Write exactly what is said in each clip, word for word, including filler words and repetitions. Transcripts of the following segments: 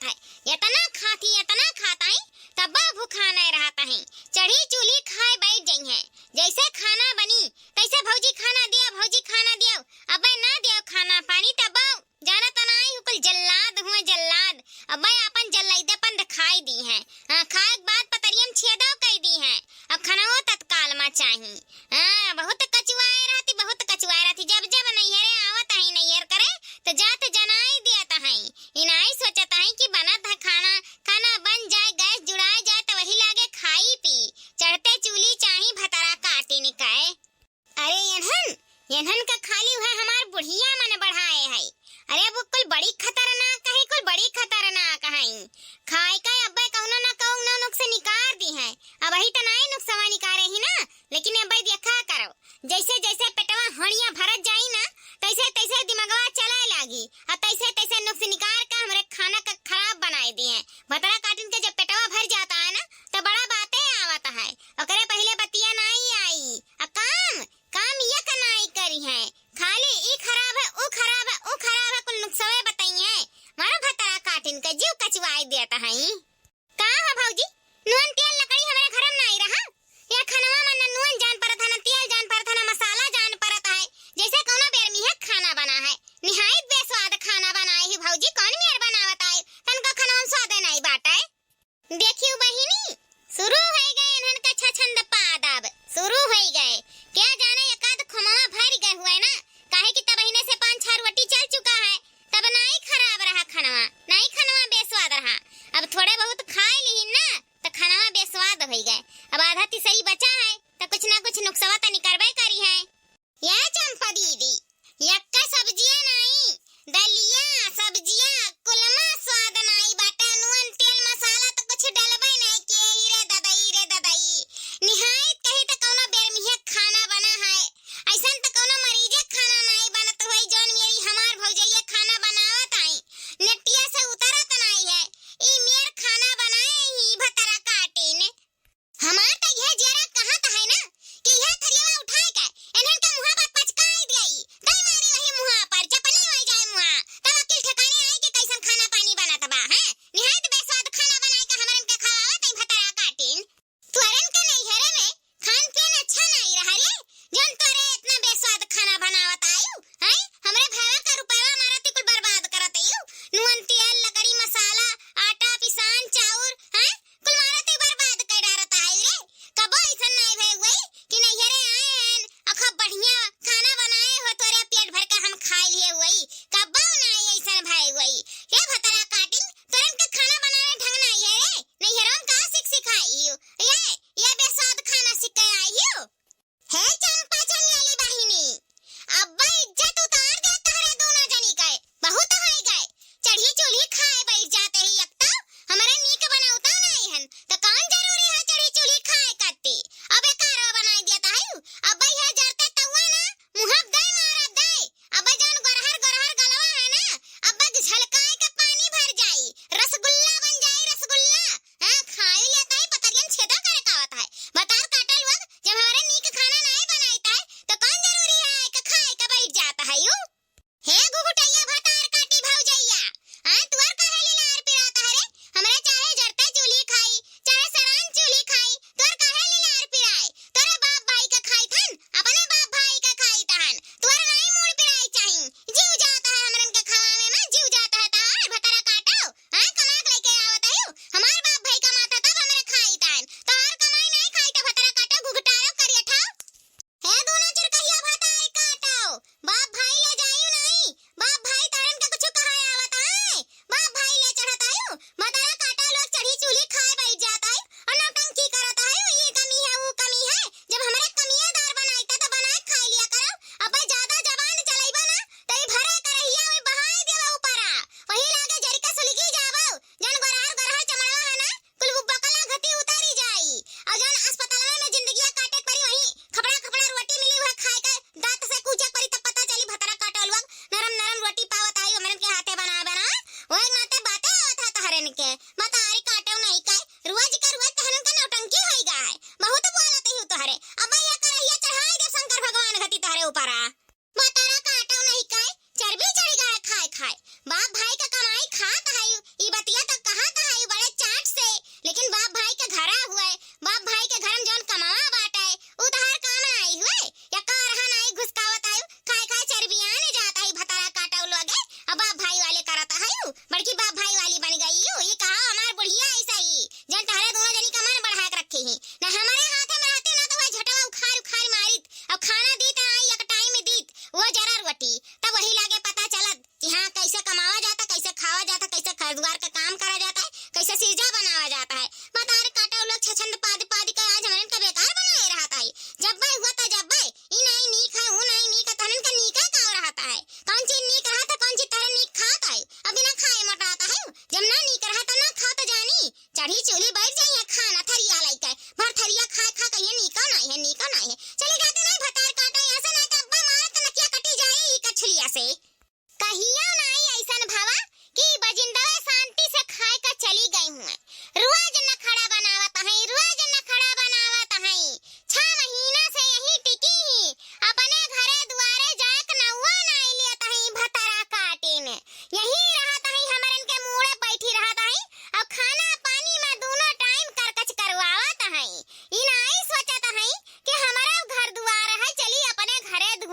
है। एतना खाती, एतना खात हई, तब्बो भूखा नाहीं रहत हई। चढ़ी चूल्ही खाए बैठ जइहैं। जइसे खाना बनी, तइसे भौजी खाना दिया, भौजी खाना दिया। अबे ना दिया खाना पानी, तब्बो जानत नाहीं हूँ, कुल जल्लाद हुए जल्लाद। अबे आपन जल्लैदपन दिखाई दीहैं। हाँ, खाए के बाद पतरियम छेदो कई दीहैं। अब खनवो तत्काल मा चाही। हाँ, बहुत कचुआए रहती, बहुत कचुआए रहती। जब जब नैहरे आवत हई नैहर करे, त जात जनाई दियत हई। ई नाहीं सोचत हई कि बनत है खाना, खाना बन जाए, गैस जुड़ाए जाए, त वही लागे खाई पी। चढ़ते चूल्ही चाही भतरा काटिन के। अरे एन्हन, एन्हन का खाली उहै हमार बुढ़िया मन बढ़ाए है। अरे वो कुल बड़ी खतरनाक है, कुल बड़ी खतरनाक है। खाए के अब्बे कउनो न कउनो नुक्स निकार दीहैं। अबही त नाहीं नुक्सवा निकारे ही ना, लेकिन अब्बे देखा करो, जइसे जइसे पेटवा हड़िया भरत जाई ना, तइसे तइसे दिमगवा चले लागी, अउर तइसे तइसे नुक्स निकार के हमरे खाना का खराब बनाए दीहैं। भतरा काटिन के जब पेटवा भर जात है ना, त बड़ा बाते आवत है, ओकरे पहिले बतिया नाहीं आई। आ काम, काम यक नाहीं करिहैं, खाली ई खराब है, ऊ खराब है, ऊ खराब है, कुल नुक्सवे बतइहैं। मारो भतरा काटिन के जीव कचुआई देत हई। का हो भौजी, नून तेल लकड़ी हमरे घर में नाहीं रहा? या खनवा में न नून जान परत है, न तेल जान परत है, न मसाला जान परत है। जइसे कउनो बेरमिहे खाना बना है। निहायत बेस्वाद खाना बनाए ही भौजी, कौन मेर बनावत आए? तनको खनवा में स्वादे नाहीं बाटे। देखियो बहिनी, शुरू होइ गए इन्हन का छछंद पाद, अब शुरू होइ गए। क्या जाने एकाध खोमवा भर गए हुए ना, काहे कि तबहिने से पाँच छह रोटी चल चुका है, तब नाहीं खराब रहा खनवा, नाहीं खनवा बेस्वाद रहा। अब थोड़े बहुत खाए लिहिन ना, त खनवा बेस्वाद होइ गए। अब आधा तिसरी बचा है, त कुछ ना कुछ नुक्सवा त निकरबे करिहैं। या चंपा दीदी, यक्का सब्जिया नाहीं, दलिया, सब्जिया, कुलमा स्वाद नाहीं बाटे, नून, तेल, मसाला त कुछ डलबे नाहीं किए, ई रे ददई, ई रे ददई। निहायत कही त कउनो बेरमिहे खाना बना है,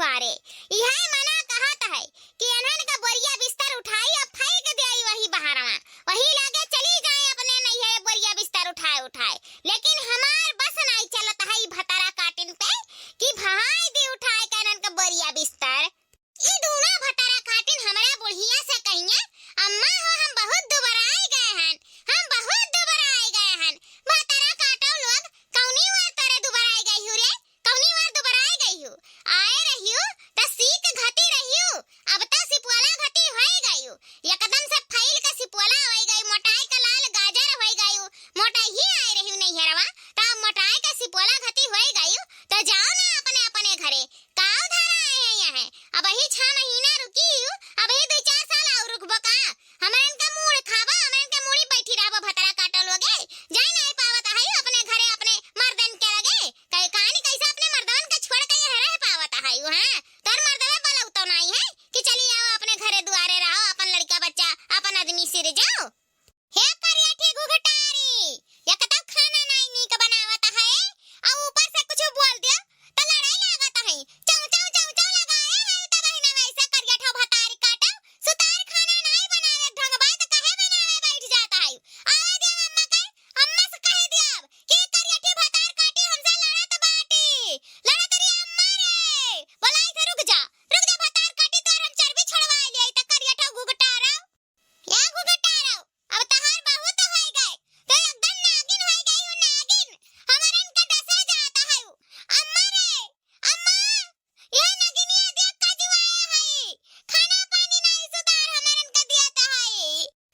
परे। इहे मना कहत है कि एन्हन का बोरिया बिस्तर उठाई अउ फेंक देई वही बहरवा, वही लागे चली जाए अपने नैहरे बोरिया बिस्तर उठाए उठाए। लेकिन हमार बस नाई चलत है ई भतारा काटिन पे कि भहाई दी उठाए के एन्हन का बोरिया बिस्तर। ई दूनो भतारा काटिन हमरा बुढ़िया से कहिए, "अम्मा हो, हम बहुत दुबराए गए हन, हम बहुत दुबराए गए हन।" भतारा काटो लोग, कौनी वार तोरे दुबराए गई हूँ रे, कौनी वार दुबराए गई हूँ? आए रहियो त सीक घटी रहियो, अब त सिपुअला घटी होए गई हूँ, एकदम से फैल के सिपुअला होए गई, मोटाई का लाल गाजर होए गई हूँ, मोटाई ही आए रहियो नैहरवा, त अब मोटाई का सिपुअला घटी होए गई हूँ, त जाओ ना अपने अपने घरे। का उधार आए हैं यहाँ? अबही छह महीना रुकी हूँ, अबही दुई चार साल और रुकबो का? हमरन का मूड़ खाबो, हमरन का मूड़ी बैठी रहबो, भतरा काटो लोगे। जाए नहीं पावत है अपने घरे, अपने मर्दन के लगे। कहे कहानी कैसे अपने मर्दवन के छोड़ के यहाँ रह पावत है, हाँ? तोर मर्दवे बोलौतो नहीं है कि चली आओ अपने घरे दुआरे रहो, अपन लड़का बच्चा, अपन आदमी सिर जाओ। हे करियठी घुघटारी, एक तो खाना नाई नीक बनावत है, अउ ऊपर से कुछ बोल दियो, त लड़ाई लागत है। चौ, चौ, चौ, चौ लगाए है, त बहिना वैसे करियठो भतारी काटो, सुतार खाना नाई बनावे ढंग बा, त काहे बनावे बैठ जात है? आवे दे अम्मा के, अम्मा से कह दियाब कि करियठी भतार काटी हमसे लड़त बाटी, लड़त रही अम्मा रे, बोलाई से रुक जा, रुक जा भतार काटी, तोर हम चर्बी छोड़वा लिए, त करियठो घुघटारा। या घुघटारो, अब तहार बहुत होई गए। तू एकदम नागिन होई गई हो, नागिन। हमरन के डसे जात है। अम्मा रे, अम्मा, ये नागिनिया देख का जुआए है। खाना पानी नहीं सुतार हमरन के दियत है।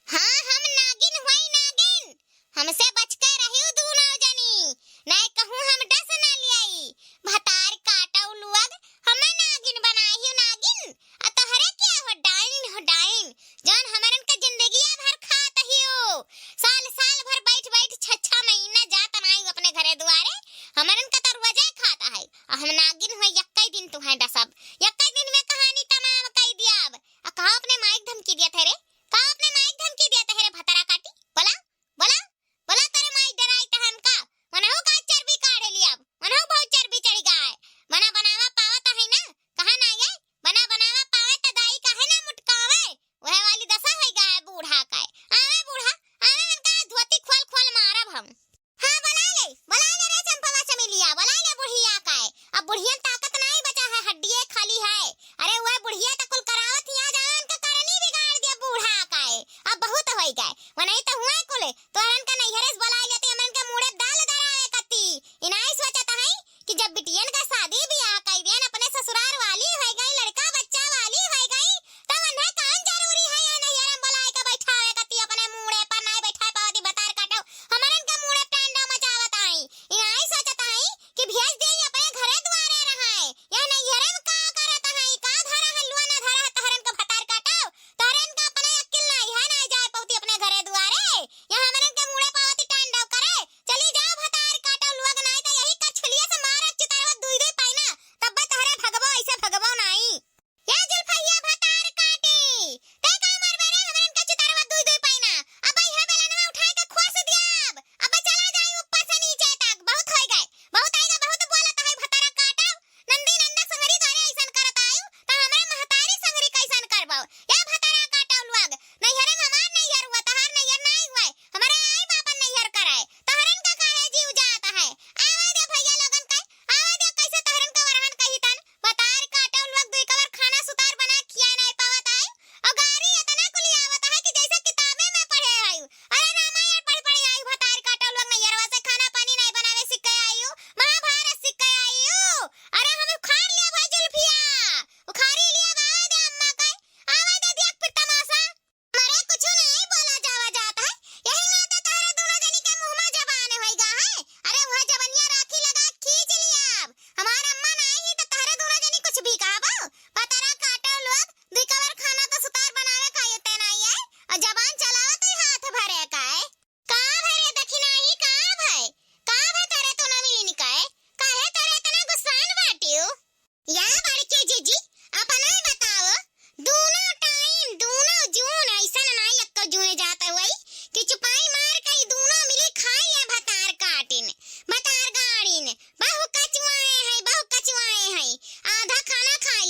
हाँ, हम नागिन होई नागिन। हमसे बच के रहियो दूनो जनी, नहीं कहूँ हम डस ना लियाई। भतार काटौ लुअग, हमें नागिन बनाई हो नागिन। आ तोहरे क्या हो डाइन हो डाइन, जौन हमरन के जिंदगिया भर खात हियो। साल साल भर बैठ बैठ छह छह महीना जात नाई अपने घरे दुआरे, हमरन के तो रोजे खात है। आ हम नागिन हो यक्कै दिन तुहें डसब, यक्कै दिन में कहानी तमाम कई दियाब। आ कहाँ अपने माइक धमकी दिया थे रे, कहाँ अपने माइक धमकी दिया थे रे भतरा काटी, बोला? बोला, बोला तोरे माई डराई त हमका। मनहु का चर्बी काढ़े लियाब, मनहु बहुत चर्बी चढ़ी गा है। मना बनावा पावत है ना, कहाँ ना ये? मना बनावा पावे त दाई काहे ना मुटकावे? वह वाली दशा होई गा है बूढ़ा का है। आवे बूढ़ा, आवे उनका धोती खोल खोल मारब हम। हाँ, बोला ले, बोला ले रे चंपवा चमेलिया, बोला ले बुढ़िया का है। अब बुढ़ियन ताकत नहीं बचा है, हड्डिये खाली है। अरे वह बुढ़िया त कुल करावत हिया जान के करनी बिगाड़ दिया बूढ़ा का है। अब बहुत होई गए, वो नहीं तो हुआ कुल तोहरन का नैहरे से बोलाए लेती, हमरन के मुड़े दाल दरावे कती। इनाई सोचत है कि जब बिटियन का शादी बियाह कई दियन अपने ससुरार वाली होई गई, लड़का बच्चा वाली होई गई, तब उन्हें कौन जरूरी है ये नैहरे में बोलाए के बैठावे कती, अपने मुड़े पर नहीं बैठा पावती बतार काटो, हमरन के मुड़े टांडो मचावत आई। इनाई सोचत है कि भेज दे अपने घरे दुआरे रहाए, या नैहरे में का करत है, का धरा है, लुआ ना धरा है, तोहरन के भतार काटो, तोहरन का अपने अक्ल नहीं है, ना जाए पौती अपने घरे दुआरे। यहाँ हमरन के मुड़े पावती टांडव करे। चली जाओ भतार काटो लोग, नाई तो यही कछुलिया से मारा चितरवा दुई दुई पैना, तब तहरे भगबो, ऐसे भगबो नाई। या जुल्फैया भतार काटी, ते का मारबे रे हमरन के चितरवा दुई दुई पैना? अब यह बेलनवा उठाए के खोस दियाब, अब चला जाई ऊपर से नीचे तक। बहुत होई गए, बहुत आएगा, बहुत बोलत है भतारा काटो। नंदी नंदा संगरी तोरे ऐसन करत आयु, त हमरे महतारी संगरी कैसन करबो? या भतारा काटो लोग, नैहरे में हमार नैहर हुआ, तहार नैहर नाई हुआ, हमरे आई बापन नैहर कराए, तहरन का काहे जीव जात है? आवे दे भैया लोगन के, आवे दे कैसे तहरन का वरहन कही तन, भतार काटो लोग दुई कवर खाना सुतार बना खिया नाई पावत आयु, और गारी इतना कुली आवत है कि जैसे किताबे में पढ़े आयु। अरे रामायण पढ़ पढ़ आई भतार काटो लोग नैहरवा से खाना पानी नहीं बनावे सीख के आयु, महाभारत सीख के आयु। अरे हम उखाड़ लिया भाई जुल्फिया, उखाड़ी लिया आवे दे अम्मा के, आवे दे दिया फिर तमाशा। मरे कुछ नहीं बोला जावा जात है, यही नाते तहरे दोनों जनी के मुंह में जबान होई गा है। अरे वह जबनिया राखी लगा खींच लिया अब, हमार अम्मा ना आई तो तहरे दोनों जनी कुछ भी कहबो। भतारा काटो लोग, दुई कवर खाना तो सुतार बनावे का ये ते नाई है, और जबान चलावत ही हाथ भरे का है। का भरे दखिनाही, का भय? का भय तोरे तो ना मिली निकाय? काहे तोरे इतना गुस्सान बाटियो? या बड़के जीजी, अपना बताओ, दोनों टाइम, दोनों जून ऐसन नाई एक्को जून जात हुई कि चुपाई मार के ई दोनों मिली खाई है भतार काटिन, भतार गाड़िन। बहु कचुआए हैं, बहु कचुआए हैं। आधा खाना खाए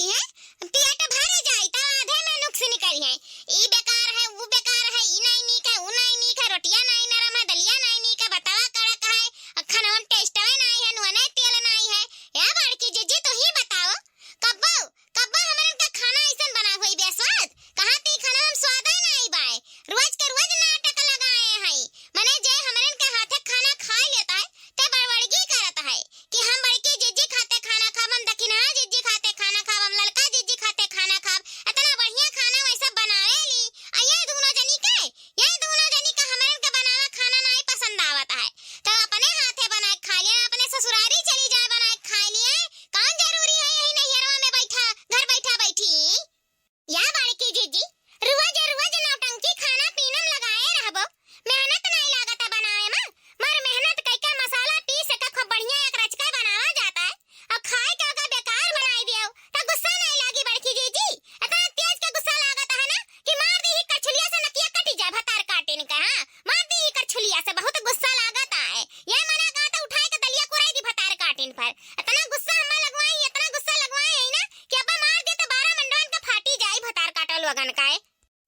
वगन का है।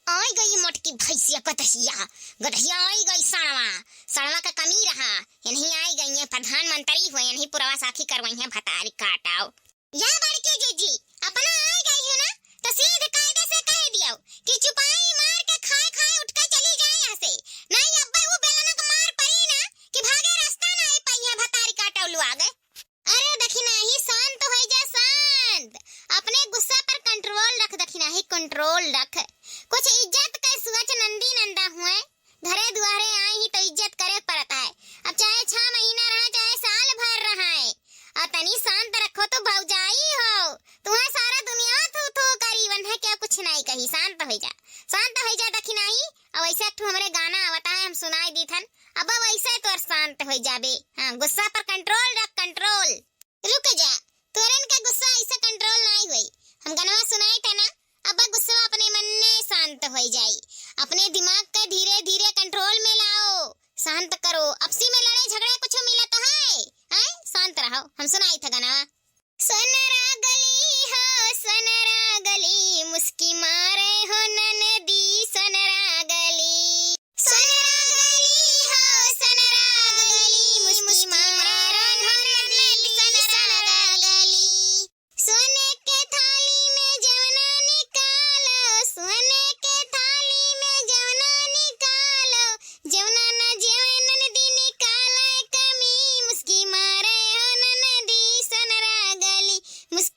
आई गई मोटकी भैंसिया गदहिया, गदहिया आई गई सड़वा, सड़वा का कमी रहा, यही आई गई है प्रधानमंत्री हुए, यही पुरवा साखी करवाइहैं भतारी काटाओ। या बड़की जीजी, अपना आई गई है ना, तो सीध कायदे से कह दियो कि चुपाई मार के खाए खाए उठ के चली जाए यहाँ से, नहीं अब्बे वो बेलना का मार पड़ी ना कि भागे रास्ता ना आई पाई है भतारी काटाओ लुआ गए। अरे दखिनाही, शांत होइ जा, शांत। अपने गुस्सा पर control रख दखिनाही, control रख। कुछ इज्जत के सुअच नंदी नंदा हुए, घरे दुआरे आए ही तो इज्जत करे पड़त है। अब चाहे छह महीना रहा, चाहे साल भर रहा है, और तनी शांत रखो तो भौजाई हो। तुम्हें सारा दुनिया थू थू करी, वन्हे क्या कुछ नहीं कही। शांत होइ जा, शांत होइ जा दखिनाही। और वैसे एक ठो हमरे गाना आवता है, हम सुनाई दीथन। अब वैसे तोर शांत होइ जाबे। हाँ, गुस्सा पर control रख, control। रुक जा, तोरन का गुस्सा ऐसे control नहीं हुई। हम गनवा सुनाई थे ना, अब गुस्सा अपने मन में शांत होइ जाई। अपने दिमाग के धीरे धीरे control में लाओ, शांत करो। आपसी में लड़े झगड़े कुछ मिला तो है, हैं? शांत रहो, हम सुनाई थे गनवा। सोनरा गली हो, सोनरा गली, मुस्की मारे हो ननदी, सोनरा गली। सोनरा गली हो, सोनरा गली, मुस्की मारे हो ननदी, सोनरा गली। सोने के थाली में जवना निकालो, सोने के थाली में जवना निकालो, जवना ना जेवे ननदी निकाले कमी, मुस्की मारे हो ननदी, सोनरा गली, मुस्की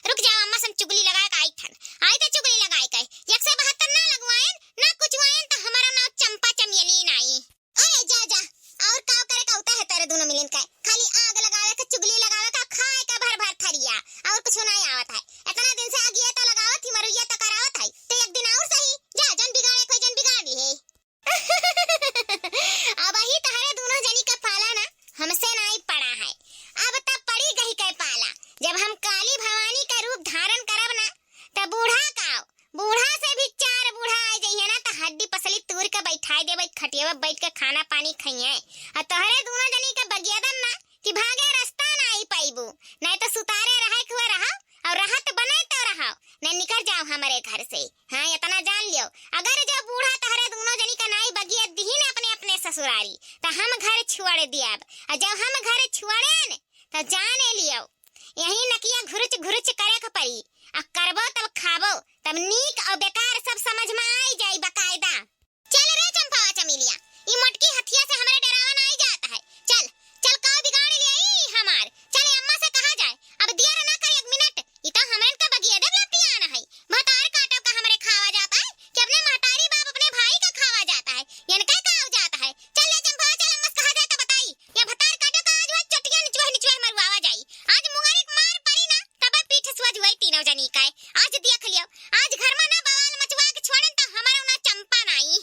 रुक जाओ अम्मा, हम चुगली लगाए के आई थन। आई तो चुगली लगाए के। एक से बहत्तर ना लगवाएन, ना कुछ वाएन, तो हमारा नाव चंपा चमेली नाई। अरे जा, जा, और काव करे का होता है तेरे दोनों मिलिन का? खाली आग लगावे का, चुगली लगावे का, खाए का भर भर थरिया, और कुछ नहीं आवत है। इतना दिन से आगिया तो लगावत ही, मरुइया तो करावत है, तो एक दिन और सही। जा, जन बिगाड़े कोई जन बिगाड़ लिए। अब ही तहरे दोनों जनी का पाला ना हमसे नाई पड़ा है, अब तब पड़ी गई के पाला। जब हम काली भवानी का रूप धारण करब ना, त बूढ़ा का, बूढ़ा से भी चार बूढ़ा आ जइहे ना, त हड्डी पसली तूर के बैठाई देबे, खटिया पे बैठ के खाना पानी खइहे। आ तोहरे दोनों जनी के बगियादन ना कि भागे रास्ता नाई पाइबू, नहीं तो सुतारे रहे के हुए रहो, और रहत बने तो रहो, नहीं निकल जाओ हमारे घर से। हाँ, इतना जान लियो, अगर जो बूढ़ा तहरे दोनों जनी का नाई बगिया दिहिन अपने अपने ससुरारी, त हम घर छोड़ दियब। और जब हम घर छोड़ेन, त जाने लियो, यही नकिया घुरुच घुरुच करे के पड़ी। आ करबो तब खाबो, तब नीक और बेकार सब समझ में आई जाई बकायदा। चल रे चंपावा चमेलिया, ई मोटकी हथिया से हमरे डेरावा नाई जात है। चल, चल, का बिगाड़ लिया ई हमार। चल, ए अम्मा से कहा जाए, अब दियर ना कर एक मिनट, ई तो हमरन का बगिया देव लपटियान है। भतार काटब का हमरे खावा जात है कि अपने महतारी बाप अपने भाई का खावा जात है, यनका का हो जात है। चल रे चंपावा, चल अम्मा से कहा जाए तो बताई, या भतार काटब का आज वह चटिया निचुआ निचुआ मरुआवा जाई। आज मुंगरी के मार पड़ी ना, तब पीठ सुअज हुई तीनों जनी का। आज देख लियो, आज घर में ना बवाल मचवा के छोड़न त हमारा ना चंपा नाई।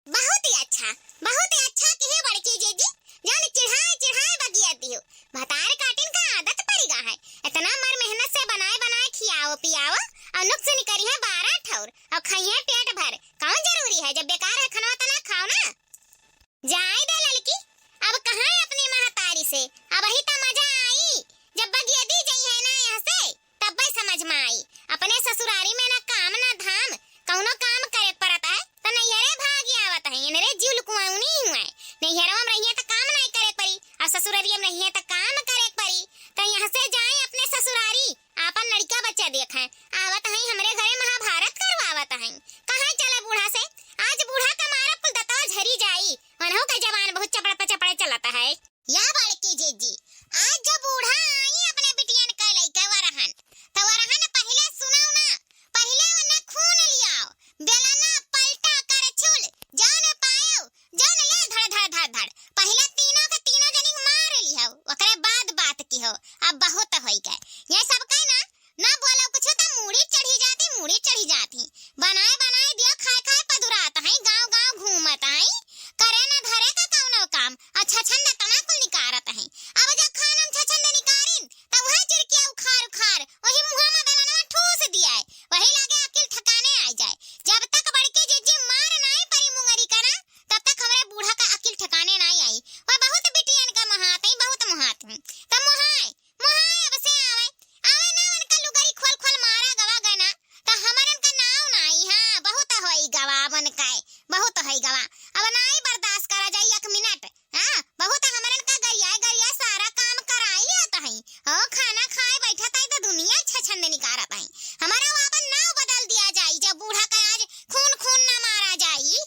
बहुत ही अच्छा, बहुत ही अच्छा किहे बड़की जीजी, जौन चिढ़ाए चिढ़ाए बगिया दियो। भतार काटिन का आदत पड़ गा है, इतना मर मेहनत से बनाए बनाए खियाओ पियाओ, और नुक्स निकरी है बारह ठौर, और खाइए पेट भर। कौन जरूरी है, जब बेकार है खनवा तना खाओ ना। जाए दे ललकी, अब कहाँ अपनी महतारी से, अब ही तो मजा आई, जब बगिया दी जइहे ना यहाँ से। तब्बे समझ में आई। अपने ससुरारी में ना काम ना धाम, कौनो काम करे परत है, त नैहरे भागी आवत है, इनरे जीव लुकुआउनी हुए। नैहरवा में रहिए त काम नहीं करे पड़ी, और ससुरारी में रहिए त काम करे पड़ी। त यहाँ से जाए अपने ससुरारी, आपन लड़का बच्चा देखे। आवत है हमरे घरे महाभारत करवावत है। कहाँ चले बूढ़ा से, आज बूढ़ा का मारब कुल दतवा झरी जाई। मनहु का जबान बहुत चपड़ पे चपड़े चलत है। या बड़की जीजी, आज जब बूढ़ा आई अपने बिटियन के लइके वरहन, त वरहन पहिले सुनाओ ना, पहिले ओने खून लियाओ, बेलना, पलटा, करछुल, जौन पायो, जौन ले धड़ धड़ धड़ धड़। पहिले तीनों के तीनों जनी के मार लिहो, ओकरे बाद बात किहो। अब बहुत होई गए। ये सब कहे ना, ना बोलो कुछ त मूड़ी चढ़ी जाती, मूड़ी चढ़ी जाती। बनाए बनाए दियो खाए खाए पदुरात हैं, गाँव गाँव घूमत हैं, करे ना धरे का कौनो काम, आ छछंद तना कुल निकारत हैं। अब जब खानन छछंद निकारिन, त वह चिरकिया उखार उखार, वही मुँह में बेलनवा ठूस दिया है, वही लागे अकिल ठिकाने आ जाए। जब तक बड़की जीजी मार नाई परी मुंगरी का ना, तब तक हमरे बूढ़ा का अकिल ठिकाने नाई आई। वह बहुत बिटियन का मोहात हैं, बहुत मोहात हैं। त मोहाए, मोहाए अब से आवे, आवे ना उनका लुगरी खोल खोल मारा गवा गना, त हमरन का नाव नाई, हाँ, बहुत होई गवा उनका, बहुत होई गवा। अब नाई बर्दाश्त करा जाई एक मिनट, हाँ, बहुत हमरन का गरियाए गरियाए सारा काम कराई लिया त हई। ओ, खाना खाए बैठा ताई त दुनिया छछंद निकारत हई। हमारा वो अपन नाव बदल दिया जाई, जब बूढ़ा का आज खून खून ना मारा जाई।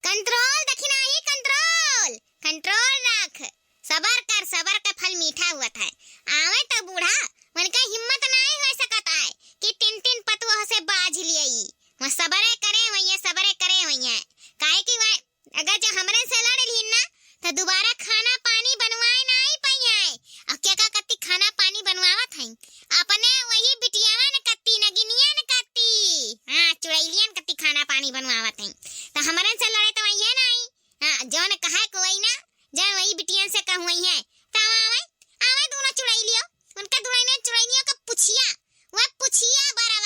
Control दखिनाही, control, control रख। सबर कर, सबर का फल मीठा हुआ था। आवे त बूढ़ा, उनका हिम्मत नाई हो सकत आए कि तीन तीन पतुआ से बाज लिए। वह सबरे करे हुई है, सबरे करे हुई है। काहे कि वह अगर जो हमरे से लड़ लिहिन ना, त दोबारा खाना पानी बनवाए नाई पाई है। और क्या का कत्ती खाना पानी बनवावत हैं? अपने वही बिटियावन कत्ती, नगिनियन कत्ती, हाँ, चुड़ैलियन कत्ती खाना पानी बनवावत हैं। त हमरन से लड़े त वही है नाई। हाँ, जौन कहे को वही ना, जौन वही बिटियन से कहवई है। त आवे, आवे दोनों चुड़ैलियो, उनका दुराइने चुड़ैलियों का पुछिया, वह पुछिया बड़ा